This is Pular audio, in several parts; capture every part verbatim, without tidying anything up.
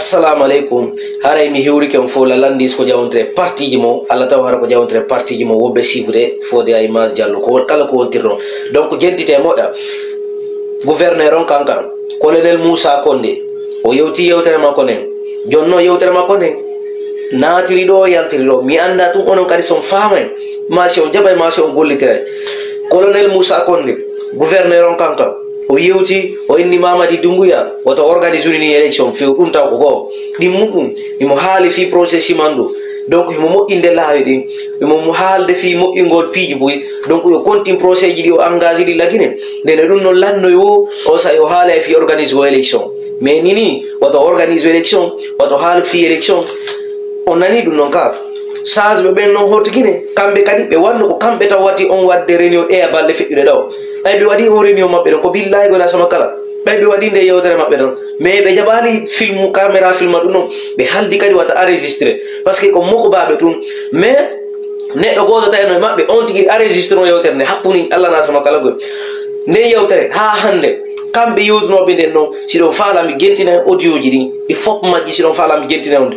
Assalamu aleykum. Haray mi hiwrike on fof la landis ko jawontre partiji mo, Allah taw hara ko jawontre partiji mo, woɓɓe sifre fode a image jallo. Ko won, kala ko wontirno. Donc, jentite moƴƴa. Gouverneur on kankan, Colonel Moussa Condé, o yewti yewtere makko nden. Jonno yewtere makko nden. Naatiri ɗo, yaltiri ɗo. Mi annda tun onon kadi son faamay. Ma si on jaɓay, ma si on gollitiray. Colonel Moussa Condé, gouverneur on kankan, o yewti, o inni Mamadi Doumbouya, woto organise ni élection, few ɗum taw ko goo. Ɗin muɗum, himo haali fii procès Simandu. Donc, himo moƴƴinde laawi ɗin. Himo mo haalde fii moƴƴingol piiji buy. Donc, yo kontin procès ji ɗi o engage ɗi lagine. Ndene ɗum non lannoy wo, o sa yo haala e fii organise o élection. Mais ni ni, woto organise élection, woto haalu fii élection. On nani ɗum non ka. Sage ɓe ɓen non hoto Gine, kamɓe kadi ɓe wanno ko kamɓe taw wati on wadde réunion ɗe e balɗe feƴƴuɗe ɗo. Ɓay ɓe waɗi on réunion maɓɓe ɗon, ko billahi gona sama kala. Ɓay ɓe waɗi nde yewtere maɓɓe ɗon. Mais ɓe jaɓali filmu, caméra filma ɗum non. Ɓe haldi kadi wata enregistré. Parce que ko moko baɓe tun. Mais neɗɗo gooto tawi no e maɓɓe, on tigi enregistré no yewtere nde, hakkuni Allah na sama kala goy. Nde yewtere, haa hannde, kamɓe yewtunooɓe nden non, si ɗon faala mi gentina audio ji ɗin, ɗi fof majji si ɗon faala mi gentina on.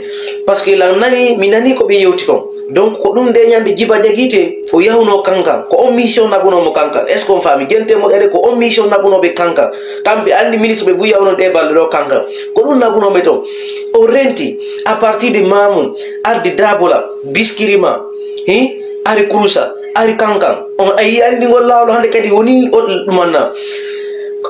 Parce que lan nani, mi nani ko ɓe yewti kon. Donc, ko ɗum nde ñande Jiba Jagite, o yahunoo kankan. Ko on mission naɓunoo mo kankan. Est-ce que on faami? Gente moƴƴere, ko on mission naɓunoo ɓe kankan. Kamɓe anndi ministre ɓe buy yahunoo ɗe balɗe ɗo kankan. Ko ɗum naɓunoo ɓe ton. O renti, à partir de Mamoun, ardi Dabola, Biskirima, hi? Ari Kurusa, ari Kankan. On a yii anndi ngol laawol hannde kadi woni o ɗumanna.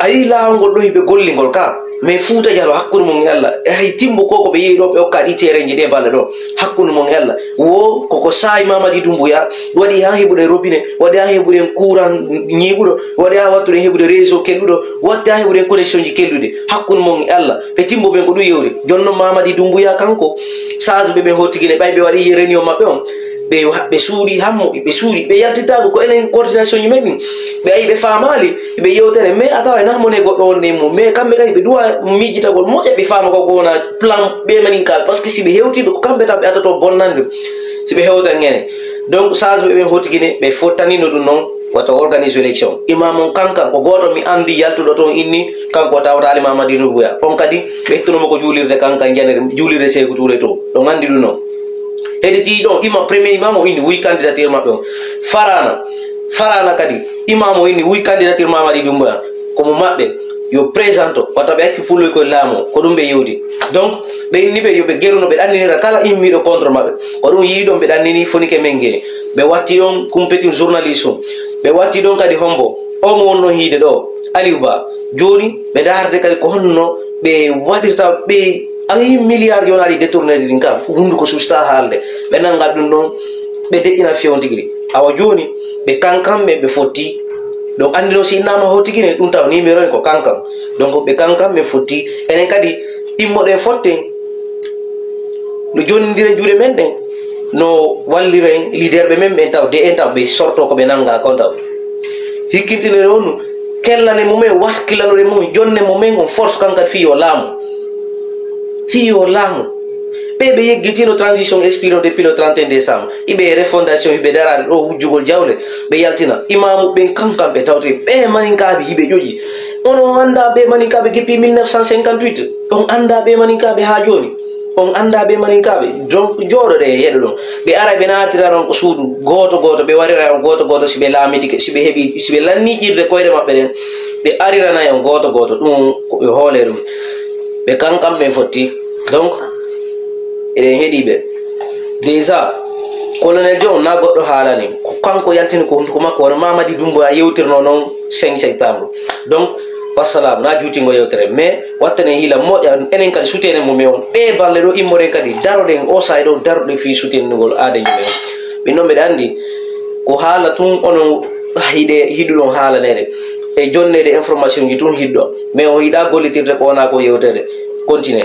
A yii laawol ngol ɗo hiɓe golli ngol ka. Mais Fuuta Jalo hakkunde mon e Allah. E hay timbo ko ko ɓe yehi ɗo ɓe okka ɗi terenji ɗe balɗe ɗo. Hakkunde mon e Allah. Wo koko saayi Mamadi Dumbuya waɗi haa heɓuɗen robinet, waɗi haa heɓuɗen courant ñiiɓuɗo, waɗi haa wattuɗen heɓude réseau kelɗuɗo, waɗi haa heɓuɗen connexion ji kelɗuɗi. Hakkunde mon e Allah. Ɓe timbo ɓen ko ɗum yewri. Jonno Mamadi Dumbuya kanko, sage ɓe ɓen hottigi ne ɓay ɓe waɗi réunion maɓɓe on. Ɓe wa-, ɓe suuɗi hammo, ɓe suuɗi, ɓe yaltitaako ko enen coordination ji men ɗin. Ɓe ayi ɓe faamaali, ɓe yewtere, mais a tawa ena mo ne goɗɗo wonde e mum. Mais kamɓe kadi ɓe duwa miijitagol moƴƴa ɓe faama ko ko wona plan ɓe maninka, parce que si ɓe hewti ɓe ko kamɓe tan ɓe addato bonnande. Si ɓe hewtan ene. Donc, sage ɓe ɓen hottigi ne, ɓe fottanino ɗum non, wata organise élection. Imam on kankan, ko gooto mi anndi yaltuɗo toon inni, kanko o tawata Alimamadi Nubuya. On kadi, ɓe hettuno mo ko juulirde kankan janere, juulirde Seeku Tuure to. Ɗon anndi ɗum non. Heɗitii ɗon, ima premier imam o inni, wuy candidature maɓɓe on. Farana, Farana kadi, imam o inni, wuy candidature Mamadi Dumbuya. Ko mo maɓɓe, yo présente, wata ɓe accu pulloy koye laamu, ko ɗum ɓe yewti. Donc, ɓe inni ɓe yo ɓe geru no ɓe ɗanninira kala immiiɗo contre maɓɓe. Ko ɗum yiɗi ɗon ɓe ɗannini fonike men nge. Ɓe watti ɗon kumpetin journaliste on. Ɓe watti ɗon kadi hombo, o mo wonno hiide ɗo, Aliou Ba. Jooni, ɓe daarde kadi ko honno ɓe waɗirta ɓe ayi milliard yonaaɗi détourné ɗin ka, hunduko susta haalde. Ɓe nanga ɗum ɗon, ɓe deƴƴina fewntigiri. Awa jooni, ɓe kankan ɓe, ɓe fotti. Donc, anndi no si innama hottigine, ɗum taw numéro en ko kankan. Donc, ɓe kankan ɓe fotti. Enen kadi, immoɗen fotten. No jonndiren juuɗe men ɗen, no walliren leader ɓe men ɓen taw, de en taw, ɓe sorto ko ɓe nanga kon taw. Hikkintinen on, kellane mumen, wakkilanoɗe mumen, jonne mumen on force kan kadi fii yo laamu. Fii yo laamu. Ɓe ɓe yeggitino transition expirant depuis le trente et un décembre. Iɓe refondation, iɓe daraade ɗo wujjugol jawle, ɓe yaltina. Imaamu ɓen kankan ɓe tawte, ɓe maninkaaɓe hiɓe ƴoƴi. Onon anndaa ɓe maninkaaɓe depuis mille neuf cent cinquante-huit. On anndaa ɓe maninkaaɓe haa jooni. On anndaa ɓe maninkaaɓe. Donc, jooɗoɗe e yeɗo ɗon. Ɓe ara ɓe naatira ɗon ko suudu gooto gooto, ɓe warira on gooto gooto si ɓe laamitike, si ɓe heɓi, si ɓe lanni ƴirde koyɗe maɓɓe ɗen, ɓe arira on gooto gooto. Ɗum ko ɓe hoole ɗum. Ɓe kankan ɓe fotti. Donc, eɗen heɗi ɓe. Déjà, Colonel John na goɗɗo haalani. Ko kanko yaltini ko hunduko makko, wano Mamadi Doumbouya yewtirno non cinq septembre. Donc, wassalam, na juutingo yewtere. Mais, wattanen hiila moƴƴa, enen kadi sutenen mo, mais on. Ɗe balle ɗo immoɗen kadi, daroɗen, o sa'i ɗo, daroɗen fii sutenugol aada yimɓe on. Min non mbeɗa anndi, ko haala tun onon hiɗe, hiɗuɗon haalanede. E jonnede information ji tun hiɗɗo. Mais on yiɗa gollitirde ko wona ko yewtere. Continue.